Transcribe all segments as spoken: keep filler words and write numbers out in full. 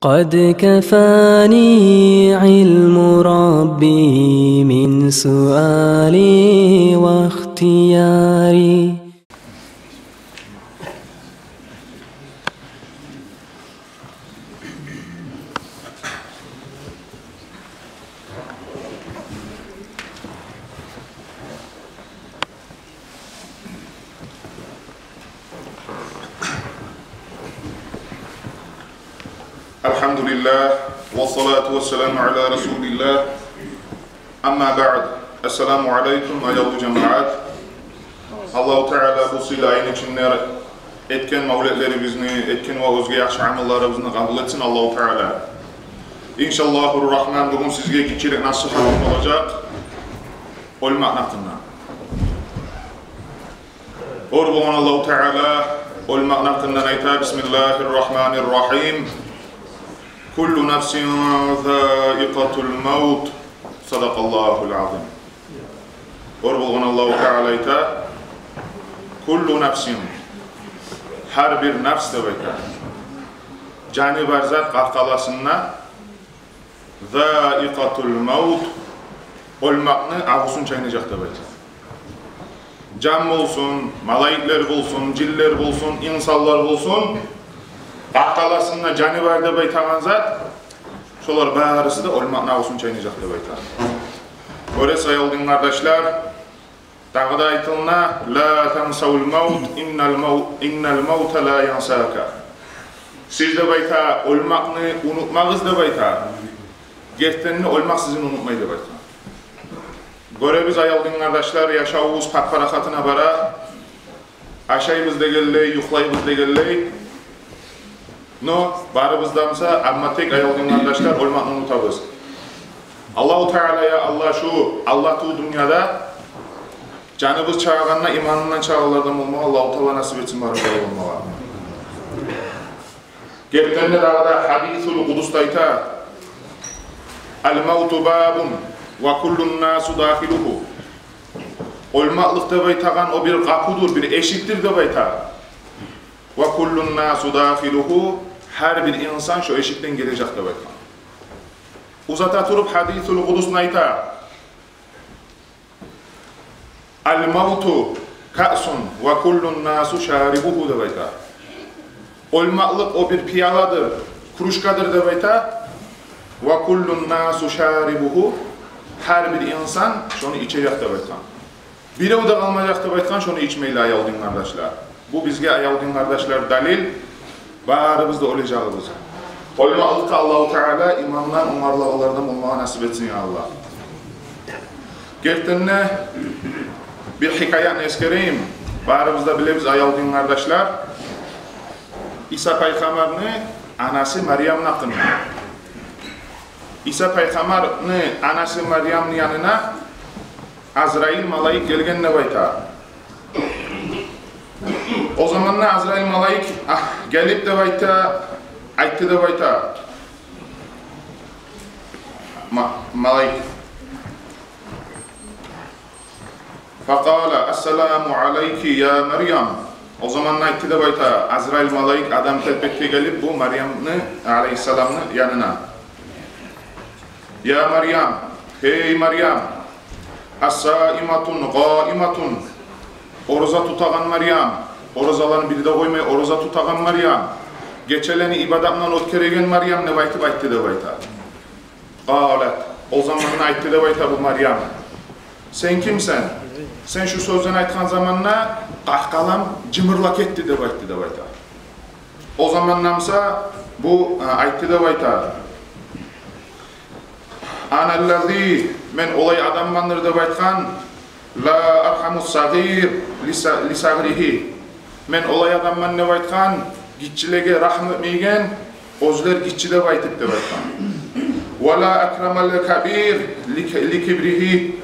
قد كفاني علم ربي من سؤالي واختياري. الحمد لله، والصلاة والسلام على رسول الله. أما بعد. السلام عليكم، аявлу жамагьат. Аллагьу Таала бу сыйлы айны ичинде этген мавлетлерибизни, этген ва оьзге яхшы амалларыбызны къабул этсин Аллагьу Таала. Иншаллагьу Рагьман, бугюн сизге гиччирек насигьатым болажакъ оьлмекни гьакъындан. Бары болгъан Аллагьу Таала оьлмекни гьакъындан айта: بسم الله الرحمن الرحيم. كل نفس ذائقة الموت. صدق الله العظيم. Бары болгъан Аллагьу Таала айта: كل نفس, гьар бир нафс деп айта, жаны бар зат къаркъарасында, ذائقة الموت, оьлмекни агъусун чайнажакъ деп айта. Жан болсун, малайиклер болсун, жинлер болсун, инсанлар болсун, къаркъарасында жаны бар деп айтагъан зат, шолар барысы да оьлмекни агъусун чайнажакъ деп айта. Гёресиз, аявлу дин къардашлар, дагъы да айтылына: لا تنسوا الموت، إن المو-، إن الموت لا ينساك. Сиз, деп айта, оьлмекни унутмагъыз деп айта. Гертиден де, оьлмек сизин унутмай деп айта. Гёребиз, аявлу дин къардашлар, яшавубуз пак-парахатына бара. Ашайбыз дегенлей, юхлайбыз дегенлей. Но барыбыз да буса, амма тек, аявлу дин къардашлар, оьлмекни унутабыз. Аллагьу Таала, я Аллагь, шу алда тюгюл дюньяда жаныбыз чыгъагъанда иманындан чыгъагъанлардан болмагъа Аллагьу Таала насип этсин барыбызгъа болмагъа. Гертиден де, дагъы да гьадисул къудусда айта: الموت باب وكل الناس داخله. Оьлмеклик деп айтагъан о бир къапудур, бир эшикдир деп айта. وكل الناس داخله, гьар бир инсан шо эшикден гележек деп айтгъан. Узата туруп, гьадисул къудусну айта: الموت كأس وكل الناس شاربه, деп айта. Оьлмеклик о бир пияладыр, кружкадыр деп айта. وكل الناس شاربه, гьар бир инсан шону ичежек деп айтгъан. Бирев де къалмажакъ деп айтгъан шону ичмейли, аявлу дин къардашлар. Бу бизге, аявлу дин къардашлар, далил, барыбыз да оьлежегибиз. Оьлмекликге Аллагьу Таала имандан онгарылагъанлардан болмагъа насип этсин, я Аллагь. Гертиден де, бир хикаяны эсгерейим. Барыбыз да билебиз, аявлу дин къардашлар, Иса пайхаммарны анасы Марьямны гьакъында. Иса пайхаммарны анасы Марьямны янына Азраил малайик гелген деп айта. О заманда Азраил малайик, а, гелип деп айта, айтды деп айта. Ма-, малайик. فقال: السلام عليك يا مريم. О заманда айтды деп айта Азраил малайик адам келпетде гелип бу Марьямны, алейгьиссаламны янына. يا مريم, гьей Марьям, الصائمة القائمة, ораза тутагъан Марьям, оразаланы бир де къоймай ораза тутагъан Марьям, гечелени ибадатман оьтгереген Марьям, деп айтып айтды деп айта. قالت, о заманда айтды деп айта бу Марьям: сен кимсен? Сен шу сёзлени айтгъан заманда къаркъарам жымырлап гетди, деп айтды деп айта. О заманда буса бу, а, айтды деп айта: أنا الذي, мен олай адаммандыр деп айтгъан, لا أرحم الصغير لص-, لصغره. Мен олай адамман деп айтгъан, гиччилеге рагьму этмейген, оьзлер гиччи деп айтып деп айтгъан. ولا أكرم الكبير لك-, لكبره.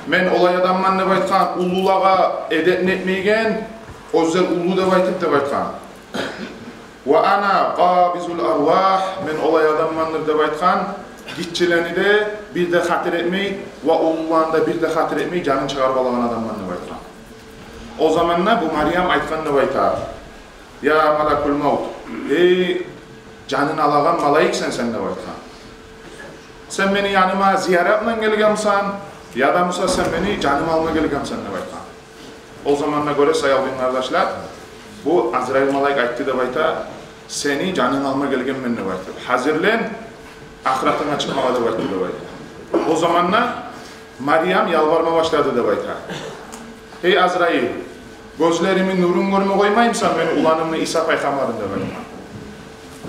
Мен олай адамман деп айтгъан, уллулагъа эдепни этмейген, оьзлер уллу деп айтып деп айтгъан. وأنا قابض الأرواح, мен олай адаммандыр деп айтгъан, гиччилени де бир де хатир этмей, ва уллуланы да бир де хатир этмей, жанын чыгъарып алагъан адамман деп айтгъан. О заманда бу Марьям айтгъан деп айта: يا ملك الموت, гьей жанын алагъан малайиксен сен деп айтгъан. Сен мени яныма зияратман гелгенмисен, яда буса сен мени жаным алма гелгенмисен деп айтгъан. О заманда гёресиз, аявлу дин къардашлар, бу Азрайыл малайик айтды деп айта, сени жанынг алма гелгенмен деп айтды. Гьазирлен, ахыратынга чыкъмагъа деп айтды деп айта. О заманда Марьям ялбарма башлады деп айта. Гьей Азрайыл, гёзлерими нурун гёрме къоймаймысан мени уланымны Иса пайхаммарын деп айта.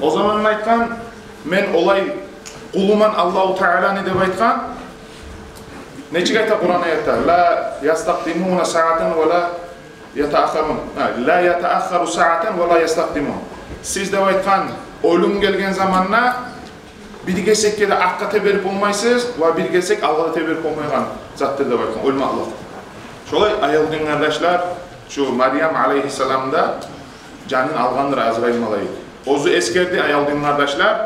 О заманда айтгъан, мен олай къулуман Аллагьу Тааланы деп айтгъан. Нечик айта Къуран аятда? Ла ястакъдимуна саатан ва ла ятааххарун. Гьа, ла ятааххару саатан ва ла ястакъдимун. Сиз деп айтгъан, оьлюм гелген заманда бир гесекге де артгъа теберип болмайсыз, ва бир гесек алгъа да теберип болмайгъан затдыр деп айтгъан, оьлмакълыкъ. Шолай, аявлу дин къардашлар, шу Марьям алайгьиссаламны да жанын алгъандыр Азрайыл малайик. Оьзю эсгерди, аявлу дин къардашлар,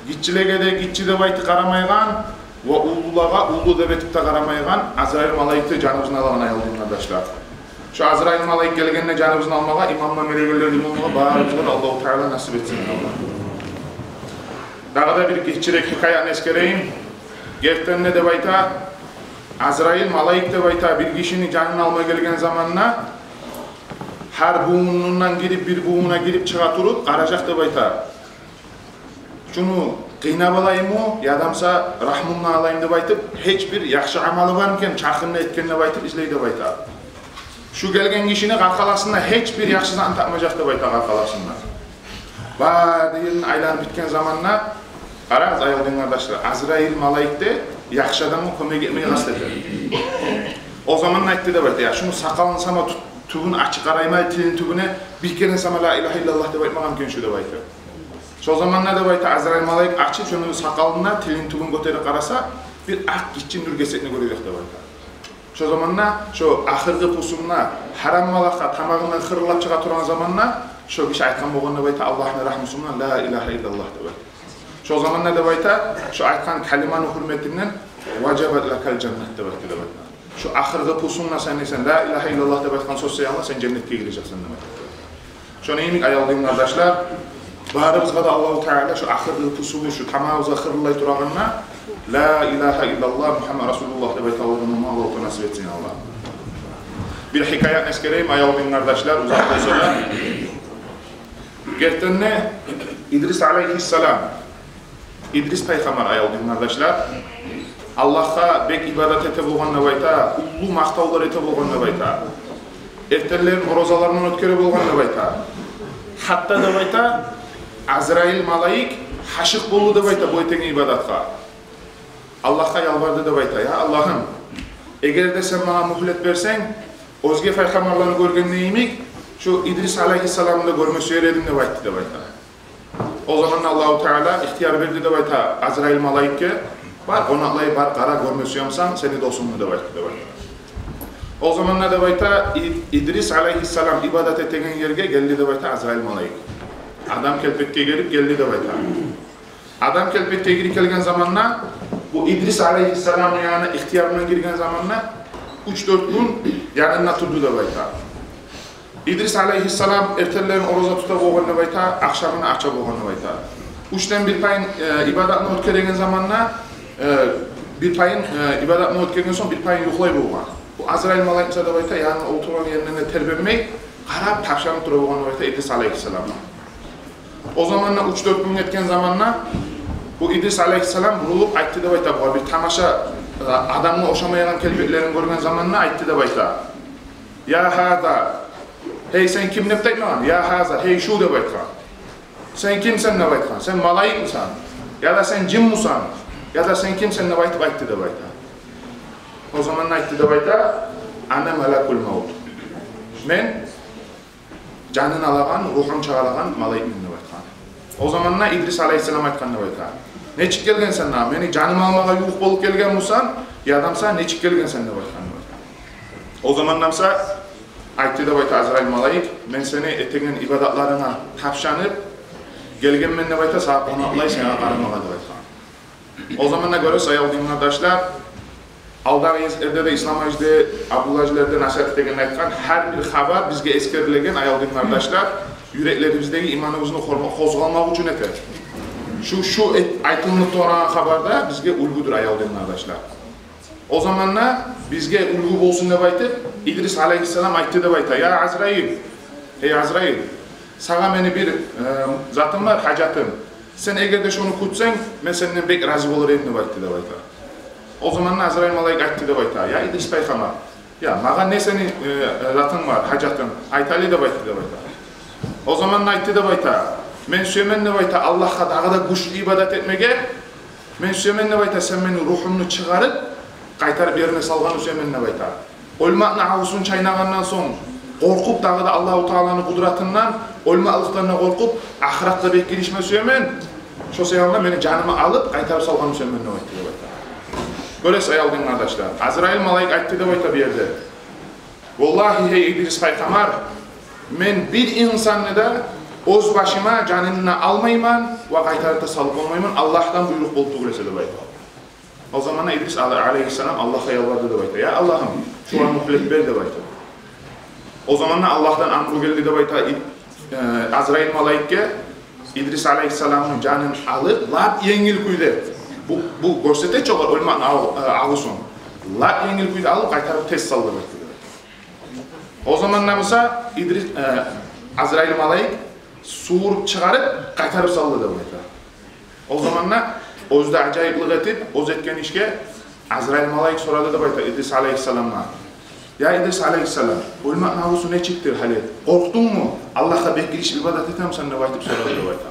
гиччилеге де гиччи деп айтып къарамайгъан, ва уллулагъа уллу деп этип де къарамайгъан, Азрайыл малайик де жаныбызны алагъан, аявлу дин къардашлар. Шу Азрайыл малайик гелгенде жаныбызны алмагъа, иман булан мюрегенлерден болмагъа барыбызгъа да Аллагьу Таала насип этсин, я Аллагь. Дагъы да бир гиччирек хикаяны эсгерейим. Гертиден де деп айта, Азрайыл малайик деп айта, бир гишини жанын алма гелген заманда, гьар бувунундан гирип, бир бувунуна гирип чыгъа туруп, къаражакъ деп айта. Шуну къыйнап алайыммы, яда буса рагьмумдан алайым деп айтып, гьеч бир яхшы амалы бармы экен, чархында этген деп айтып, излей деп айта. Шу гелген гишини къаркъарасында гьеч бир яхшы затны тапмажакъ деп айта къаркъарасында. Бары ерин айланып битген заманда, къарагъыз, аявлу дин къардашлар, Азрайыл малайик де яхшы адамгъа кёмек этмеге къаст эте. О заманда айтды деп айта, я, шуну сакъалын сама тю-, тюбюн ачып къарайма, тилини тюбюне, бир керен сама ла илагьа иллаллагь деп айтмагъан экен шу деп айта. Шо заманда деп айта, Азрайыл малайик ачып, шону сакъалын да, тилини тюбюн гётерип къараса, бир акъ гиччи нюр гесекни гёрежек деп айта. Шо заманда, шо ахыргъы пусунда, гьарам балагьгъа тамагъындан хырылдап чыгъа тургъан заманда, шо гиши айтгъан болгъан деп айта, Аллагьны рагьмусу булан ла илагьа иллаллагь деп айта. Шо заманда деп айта, шо айтгъан калиманы гьюрметинден важабат лакал жаннат деп айтды деп айта. Шо ахыргъы пусунда сен, сен ла илагьа иллаллагь деп айтгъан сёз саялы сен женнетге гирежексен деп айта. Шону йимик, аявлу дин къардашлар, барыбызгъа да Аллагьу Таала шу ахыргъы пусубуз, шу тамагъыбызгъа хырылдай турагъанда, ла илагьа иллаллагь, Мугьаммад расулуллагь деп айта алгъанны Аллагьу Таала насип этсин, я Аллагь. Бир хикаяны эсгерейим, аявлу дин къардашлар, узакъ болса да. Гертиден де, Идрис алайгьиссалам, Идрис пайхаммар, аявлу дин къардашлар, Аллагьгъа бек ибадат эте болгъан деп айта, уллу макътавлар эте болгъан деп айта. Эртенлерин оразаларындан оьтгере болгъан деп айта. Гьатта деп айта, Азрайыл малайик гьашыкъ болду деп айта бу этеген ибадатгъа. Аллагьгъа ялбарды деп айта, я Аллагьым, эгер де сен магъа мюгьлет берсенг, оьзге пайхаммарланы гёргенде йимик, шу Идрис алайгьиссаламны да гёрме сюер эдим деп айтды деп айта. О заманда Аллагьу Таала ихтияр берди деп айта Азрайыл малайикге, бар, къонакълай бар, къара, гёрме сюемисен сени досунгну деп айтды деп айта. О заманда деп айта, И-, Идрис алайгьиссалам ибадат этеген ерге гелди деп айта Азрайыл малайик. Адам келпетге гелип гелди деп айта. Адам келпетге гирип гелген заманда, бу Идрис алайгьиссаламны янына ихтиярына гирген заманда, уьч-дёрт гюн янында турду деп айта. Идрис алайгьиссалам эртенлерин ораза тута болгъан деп айта, ахшамына ача болгъан деп айта. Уьчден бир пайын, э, ибадатны оьтгереген заманда, э, бир пайын, э, ибадатны оьтгерген сонг бир пайын юхлай болгъан. Бу Азрайыл малайик буса деп айта, янында олтургъан еринден де тербенмей, къарап, тапшанып тура болгъан деп айта Идрис алайгьиссаламгъа. О заманда уьч-дёрт гюн гетген заманда бу Идрис алайгьиссалам бурулуп айтды деп айта, бугъар бир тамаша, э, адамгъа ошамайгъан келбетлерин гёрген заманда айтды деп айта. Я гьаза, гьей сен ким деп айтмагъан, я гьаза, гьей шу деп айтгъан. Сен кимсен деп айтгъан, сен малайикмисен, яда сен жинмисен, яда сен кимсен деп айтып айтды деп айта. О заманда айтды деп айта, ана малакул мавт. Мен жанын алагъан, ругьун чыгъарагъан малайикмен деп айтгъан. О заманда Идрис алайгьиссалам айтгъан деп айта. Нечик гелгенсен дагъы? Мени жаным алмагъа ювукъ болуп гелген бусанг, яда буса нечик гелгенсен деп айтгъан деп айта. О заманда буса айтды деп айта Азрайыл малайик, мен сени этеген ибадатларынга тапшанып гелгенмен деп айта, сагъа къонакълай, сагъа къарамагъа деп айтгъан. О заманда гёресиз, аявлу дин къардашлар, алдагъы эс-, ерде де Ислам гьажи де, Абдулла гьажи де насигьат этегенде айтгъан, гьар бир хабар бизге эсгерилеген, аявлу дин къардашлар, юреклерибиздеги иманыбызны хорма-, къозгъалмакъ учун эте. Шу, шу эт-, айтылынып турагъан хабар да бизге уьлгюдюр, аявлу дин къардашлар. О заманда бизге уьлгю болсун деп айтып, Идрис алейгьиссалам айтды деп айта: «Я Азраил, эй Азраил, сагъа мени бир, э, затым бар, гьажатым. Сен эгер де шону кютсенг, мен сенден бек рази болар эдим», — деп айтды деп айта. О заманда Азраил малайик айтды деп айта: «Я Идрис пайхаммар, я, магъа не сени, э, затынг бар, гьажатынг, айт гьали», — деп айтды деп айта. О заманда айтды деп айта: «Мен сюемен, — деп айта, — Аллагьгъа дагъы да гючлю ибадат этмеге. Мен сюемен, — деп айта, — сен мени ругьумну чыгъарып, къайтарып ерине салгъанны сюемен», — деп айта. «Оьлмекни агъусун чайнагъандан сонг, къоркъуп дагъы да Аллагьу Тааланы къудратындан, оьлмекликден де къоркъуп, ахыратгъа бек гиришме сюемен. Шо себепли мени жанымны алып, къайтарып салгъанны сюемен», — деп айтды деп айта. Гёресиз, аявлу дин къардашлар, Азраил малайик айтды деп айта бу ерде: «Валлагьи, гьей Идрис пайхаммар, мен бир инсанны да оьз башыма жанын да алмайман ва къайтарып да салып болмайман, Аллагьдан буйрукъ болуп тюгюл эсе», — деп айта. О заманда Идрис ал-, алейгьиссалам Аллагьгъа ялбарды деп айта: «Я Аллагьым, шогъар мюгьлет бер», — деп айта. О заманда Аллагьдан амру гелди деп айта, и-, э, Азраил малайикге Идрис алейгьиссаламны жанын алып, лап енгил кюйде, бу, бу гёрсете чи огъар оьлмекни агъ-, э, агъусун, лап енгил кюйде алып, къайтарып тез сал деп айтды деп айта. О заманда буса Идрис, э, Азраил малайик сувуруп чыгъарып, къайтарып салды деп айта. О заманда оьзю де ажайыплыкъ этип, оьзю этген ишге, Азраил малайик сорады деп айта Идрис алейгьиссаламгъа: «Я Идрис алейгьиссалам, оьлмекни агъусу нечикдир гьали? Къоркъдунгму? Аллагьгъа бек гиришип ибадат этемисен?» — деп айтып сорады деп айта.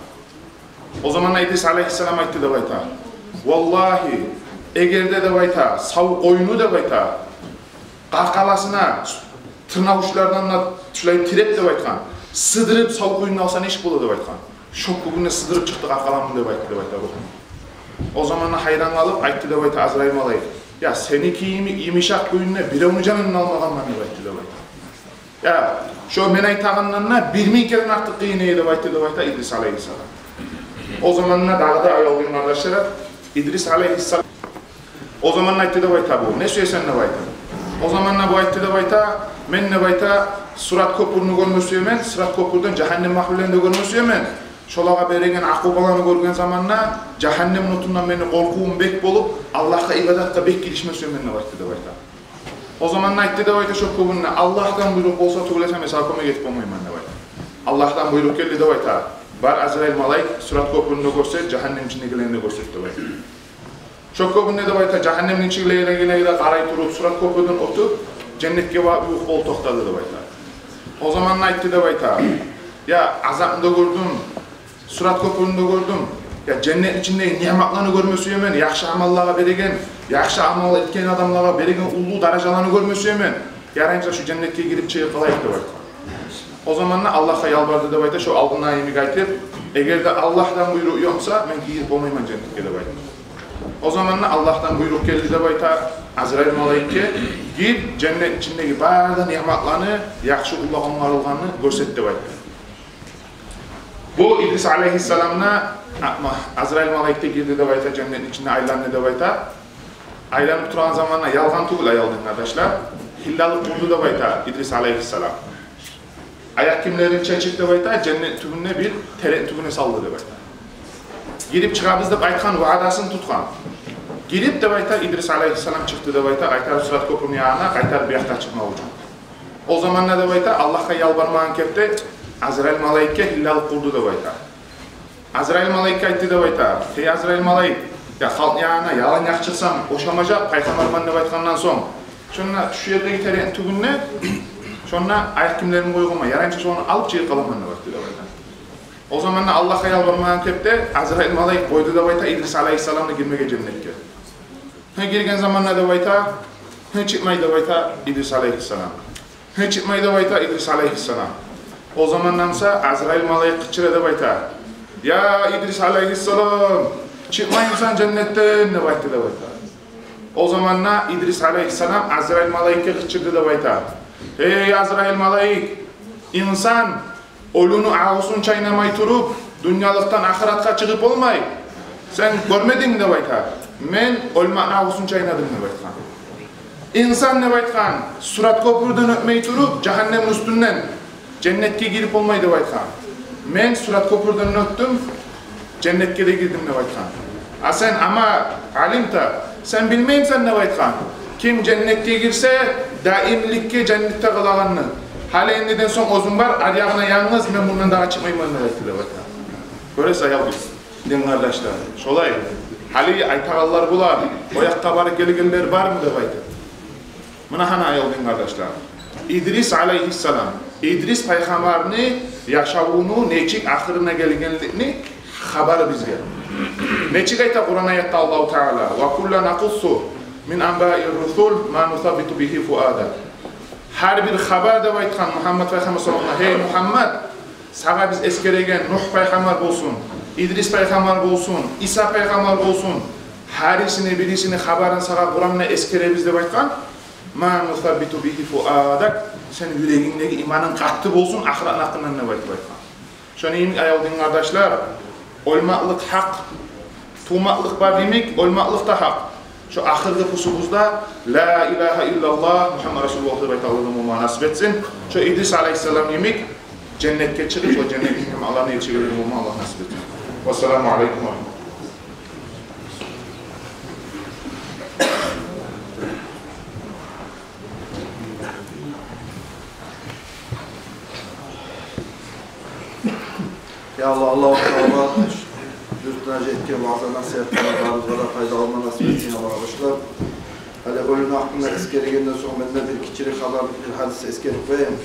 О заманда Идрис алейгьиссалам айтды деп айта: «Валлагьи, эгер де, — деп айта, — сав къойну, — деп айта, — къаркъарасына тырнавучлардан да шулай тиреп, — деп айтгъан, — сыдырып сав къойнуна алса, нечик бола, — деп айтгъан. — Шо кюйде сыдырып чыкъды къаркъарамдан», — деп айтды деп айта. О заманда гьайран къалып айтды деп айта Азраил малайик: «Я, сени кийими йымышакъ кюйде биревню жанын да алмагъанман», — деп айтды деп айта. «Я, шо мен айтагъандан да бир минг керен артыкъ къыйын эди», — деп айтды деп айта Идрис алейгьиссалам. О заманда дагъы да, аявлу дин къардашлар, Идрис алейгьиссалам, о заманда айтды деп айта бу: «Не сюесен?» — деп айта. О заманда бу айтды деп айта: «Мен, — деп айта, — Сырат кёпюрню гёрме сюемен, Сырат кёпюрден жагьаннем агьлюлерин де гёрме сюемен. Шолагъа береген акъубаланы гёрген заманда жагьаннем отундан мени къоркъувум бек болуп, Аллагьгъа ибадатгъа бек гиришме сюемен», — деп айтды деп айта. О заманда айтды деп айта шо кёбюнде: «Аллагьдан буйрукъ болса тюгюл эсе, мен сагъа кёмек этип болмайман», — деп айта. Аллагьдан буйрукъ гелди деп айта: «Бар, Азраил малайик, Сырат кёпюрню де гёрсет, жагьаннем ичиндегилерин де гёрсет», — деп айта. Шо кёбюнде деп айта, жагьаннемни ичиндегилеге де къарай туруп, Сырат кёпюрден оьтюп, женнетге барып ювукъ болуп токътады деп айта. О заманда айтды деп айта: «Я, азапны да гёрдюм, Сырат кёпюрню де гёрдюм. Я, женнетни ичиндеги ниъматланы гёрме сюемен, яхшы амаллагъа береген, яхшы амал этген адамлагъа береген уллу даражаланы гёрме сюемен. Яраймыса, шу женнетге гирип чыгъып къалайыкъ», — деп айтгъан. О заманда Аллагьгъа ялбарды деп айта, шо алдындагъы йимик айтып: «Эгер де Аллагьдан буйрукъ ёкъ буса, мен гирип болмайман женнетге», — деп айтгъан. О заманда Аллагьдан буйрукъ гелди деп айта Азраил малайикге: «Гир, женнетни ичиндеги бары да ниъматланы, яхшы уллу амалланы гёрсет», — деп айтды. Бу Идрис алейгьиссалам да, а, ма-, Азраил малайик де гирди деп айта, женнетни ичинде айланды деп айта. Айланып турагъан заманда, ялгъан тюгюл, аявлу дин къардашлар, гьиллалыкъ къурду деп айта Идрис алейгьиссалам. Аякъ гийимлерин чечип деп айта, женнет тюбюнде бир терен тюбюне салды деп айта. Гирип чыгъабыз деп айтгъан ваъдасын тутгъан. Гирип деп айта, Идрис алейгьиссалам чыкъды деп айта, къайтарып Сырат кёпюрню янына, къайтарып бу якъгъа чыкъмакъ учун. О заманда деп айта, Аллагьгъа ялбармагъан кепде Азраил малайикге гьиллалыкъ къурду деп айта. Азраил малайикге айтды деп айта: «Гьей Азраил малайик, я, халкъны янына яланякъ чыкъсам ошамажакъ, пайхаммарман деп айтгъандан сонг. Шонда шу ердеги терен тюбюнде, шонда аякъ гийимлеримни къойгъанман, яраймыса шону алып чыгъып къаламан», — деп айтды деп айта. О заманда Аллагьгъа ялбармагъан кепде Азраил малайик къойду деп айта Идрис алейгьиссаламны гирмеге женнетге. Гьы, гирген заманда деп айта, гьы, чыкъмай деп айта Идрис алейгьиссалам. Гьы, чыкъмай деп айта Идрис алейгьиссалам. О заманда буса Азраил малайик къычыра деп айта: «Я Идрис алейгьиссалам, чыкъмаймысан женнетден?» — деп айтды деп айта. О заманда Идрис алейгьиссалам Азраил малайикге къычырды деп айта: «Гьей Азраил малайик, инсан оьлюню агъусун чайнамай туруп, дюньялыкъдан ахыратгъа чыгъып болмай. Сен гёрмедингми, — деп айта, — мен оьлмекни агъусун чайнадым», — деп айтгъан. «Инсан, — деп айтгъан, — Сырат кёпюрден оьтмей туруп, жагьаннемни уьстюнден женнетге гирип болмай», — деп айтгъан. Мен Сырат кёпюрден оьтдюм, женнетге де гирдим деп айтгъан. А сен, амма алимта, сен билмеймисен деп айтгъан. Ким женнетге гирсе, даимликге женнетде къалагъанны. Гьали эндиден сонг оьзюм бар, аръягъына янгыз, мен мундан дагъы чыкъмайман деп айтды деп айтгъан. Гёресиз, аял биз, дин къардашлар. Шолай. Гьали айтагъанлар булар, о якъгъа барып гелгенлер бармы деп айтып. Муна гьана, аял дин къардашлар, Идрис алейгьиссалам, Идрис пайхаммарны яшавуну нечик ахырына гелгенликни хабары бизге. Нечик айта Къуран аятда Аллагьу Таала: «Ва куллан накъуссу мин анбаир русул ма нусаббиту бигьи фуадак». Гьар бир хабар деп айтгъан Мугьаммад пайхаммар саллаллагьу алейгьи ва салламгъа: «Гьей Мугьаммад, сагъа биз эсгереген Нугь пайхаммар болсун, Идрис пайхаммар болсун, Иса пайхаммар болсун, гьарисини бирисини хабарын сагъа Къуранда эсгеребиз», – деп айтгъан. «Ма нусаббиту бигьи фуадак», сени юрегингдеги иманынг къатты болсун ахыратны гьакъындан деп айтып айтгъан. Шону йимик, аял дин къардашлар, оьлмакълыкъ гьакъ, тувмакълыкъ бар йимик, оьлмакълыкъ да гьакъ. Шо ахыргъы пусубузда «Ла илагьа иллаллагь, Мугьаммад расулуллагь» деп айтагъанлардан болма насип этсин. Шо Идрис алейгьиссалам йимик женнетге чыгъып, шо женнетни ниъматларына етишегенлерден болма Аллагь насип этсин. Вассаламу алейкум ва рагьматуллагь. Я Аллагь, Аллагьу Таала дюртюне етген ваъза-насигьатдан барыбызгъа да пайдаланма насип этсин, я Аллагь, къардашлар. Гьали оьлюмню гьакъында эсгергенден сонг, мен де бир гиччирек хабар, бир гьадис эсгерип къояйым.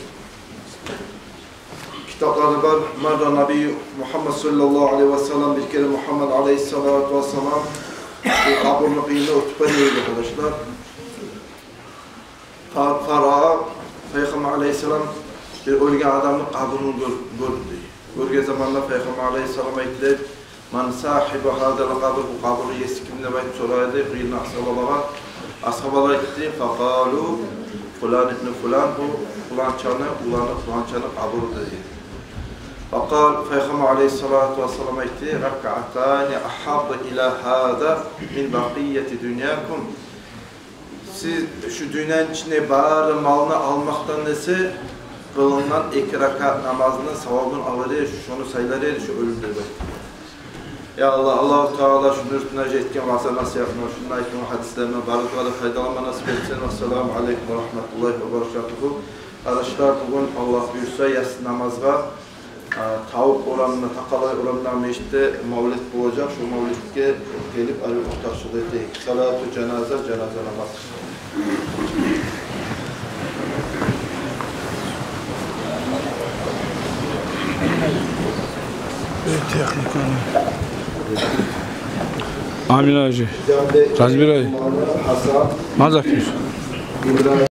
Китапларда бар, марра набий Мугьаммад саллаллагьу алейгьи ва саллам, бир керен Мугьаммад алейгьиссалату вассалам бир къабурну къыйырында оьтюп бара эди, къардашлар. Фа-, фараа, пайхаммар алейгьиссалам бир оьлген адамны къабурун гёр-, гёрдю. Гёрген заманда пайхаммар алейгьиссалам айтды: «Ман сагьибу гьазал къабр, бу къабурну еси ким?» – деп айтып сорады къыйырындагъы асгьабалагъа. Асгьабалар айтды: «Факъалу: фулан ибну фулан, бу фуланчаны уланы, фуланчаны къабуру», – деди. Факъал, пайхаммар алейгьиссалату вассалам айтды: «Ракаатани агьаббу ила гьаза мин бакъияти дуньякум». Сиз шу дюньяны ичинде бары малны алмакъдан эсе къылынгъан эки ракаат намазны савабын алар эди, шону сайлар эди шу оьлюм деп айтды. Я Аллагь, Аллагьу Таала шу дюртюне етген ваъза-насигьатны, шунда айтгъан гьадислерден барыбызгъа да пайдаланма насип этсин. Ассаламу алейкум ва рагьматуллагьи ва баракатугьу. Къардашлар, бугюн, Аллагь буюрса, яссы намазгъа, а, Тавукъ орамында, Такъалай орамындагъы межитде мавлид болажакъ. Шо мавлидге гелип, али ортакъчылыкъ этейик. Салату жаназа, жаназа намаз. Амин, гьажи. Разбирай. Мазакир.